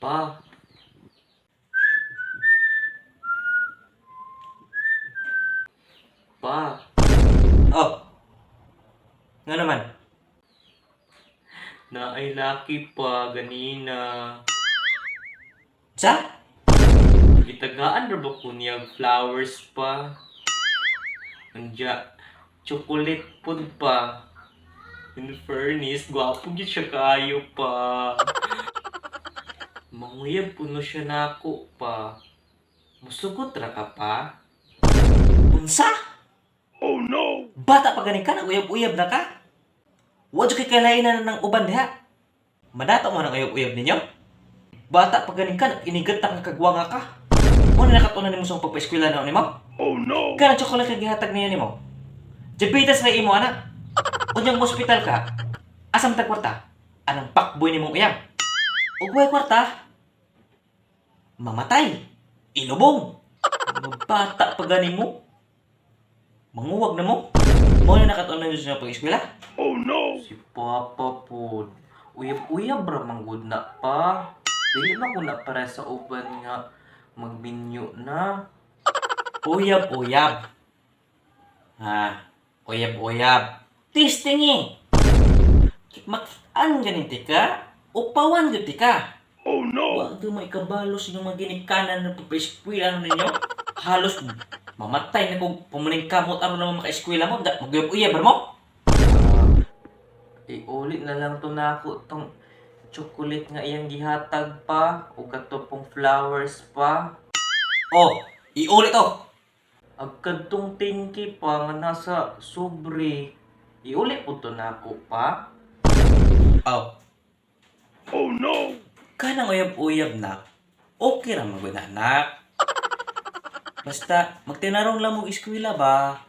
Pa. Pa. Oh. Nga naman. Naay laki pa ganina. Sa? Gitagaan ra ba ko niya flowers pa? Anja, chocolate pud pa. In fairness, gwapo gyud siya kaayo pa. Manguyab puno siya nako pa. Musugot ra ka pa? Unsa? Oh no! Bata pa gani ka, nag-uyab-uyab na ka? Wa jud kay kalainan na ng uban diha. Madato mo ng uyab-uyab ninyo? Bata pa gani ka, nag-inigat ka kagwanga ka. Mo na nakatunan nimo sa pagpa-eskwela na nimo? Oh no! Kana chocolate kay gihatag niya nimo. Diabetes na imo anak. Unyang ospital ka. Asam tag kwarta? Anang pakboy nimong uyab? Ug way kwarta? Mamatay. Ilubong. Mga bata pa gani mo. Manguwag na mo. Mo na nakatunan nyo sa pag-eskwela. Si Papa pod. Uyab-uyab ra man gud na pa. Dili man ko na para sa uban nga magminyo na. Uyab-uyab. Ha, uyab-uyab. Testing eh. Makitaan ganin tika, upawan gyud tika. Oh no! Wag mo ikabalos inyong mga ginikanan na pagpa-eskwela ninyo. Halos mamatay na kung pumuning kamot aron naman maka-eskwela mo. Mag-uyab-uyab ba mo? Iulit na lang to nako tong chocolate nga iyang gihatag pa ug kato pong flowers pa. Oh, iulit to. Ag kadtong 10K pa nga nasa sobre. Iuli po to nako pa. Oh. Oh no! Kanang uyab-uyab na, okay ra man gud na, anak. Basta magtinarong lang mong eskwela ba.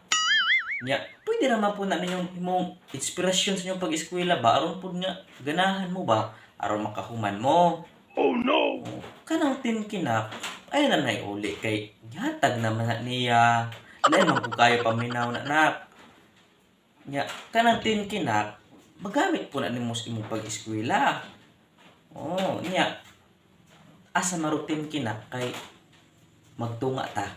Nya, pwede ra man po na ninyong imong inspirasyon sa inyong pag-eskwela ba aron pud nga ganahan mo ba aron makahuman mo. Oh no! Kanang tinkinak ay na naiuli kay gihatag naman na niya. Lain man po kayo paminaw na nak. Nya, kanang tinkinak magamit po na nimo sa imong pag-eskwela. Oh, nya. Asa marutin kina kay magtunga ta.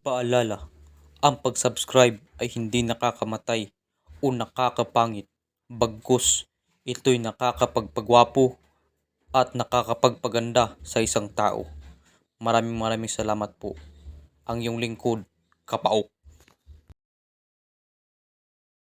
Paalala, ang pag-subscribe ay hindi nakakamatay o nakakapangit. Bagkus, ito'y nakakapagpagwapo at nakakapagpaganda sa isang tao. Maraming maraming salamat po. Ang iyong lingkod, Kapaok.